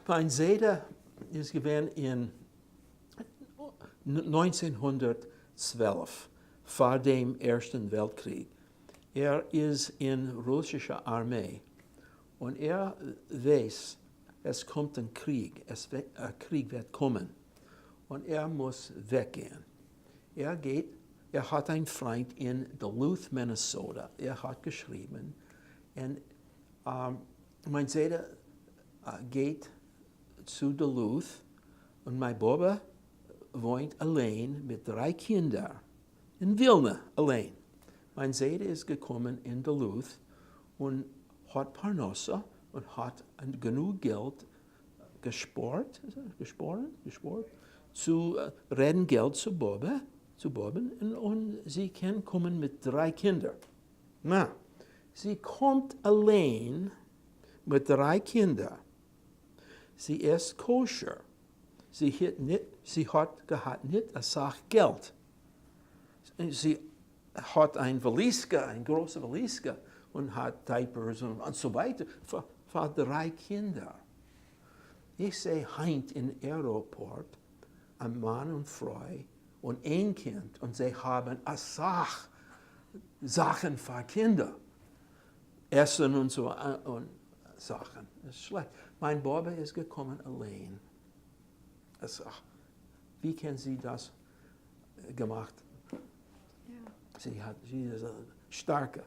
מיין זיידע איז געווען אין 1912 פאר דעם ערשטן וועלט קריג, ער איז אין רוסישע ארמעי, און ער ווייס עס קומט אן קריג, א קריג וועט קומען, און ער מוז וועקגיין, ער גייט, ער האט איין פריינט אין דולוט מינעסאטע, ער האט געשריבן, און מיין זיידע גייט צו דולוט, און מיין באבע וואוינט אליין מיט דריי קינדער אין ווילנע אליין. מיין זיידע איז געקומען אין דולוט און האט פרנסה און האט גענוג געלט געשפארט, געשפארן? געשפארט? צו רעדן געלט צו באבע, צו באבען, און זי קען קומען מיט דריי קינדער. נא, זי קומט אליין מיט דריי קינדער, זי עסט כשר, זי היט ניט, זי האט געהאט ניט אסאך געלט, זי האט איין וואליזקע, איין גרויסע וואליזקע, און האט diapers און אזוי ווייטער פאר דריי קינדער. איך זע היינט אין עיראפארט א מאן און פרוי און איין קינד און זיי האבן אסאך זאכן פאר קינדער, עסן און און זאכן, עס איז שלעכט. מיין באבע איז געקומען אליין, אסאך, ווי קען זי דאס געמאכט? זי האט, זי איז א שטארקע.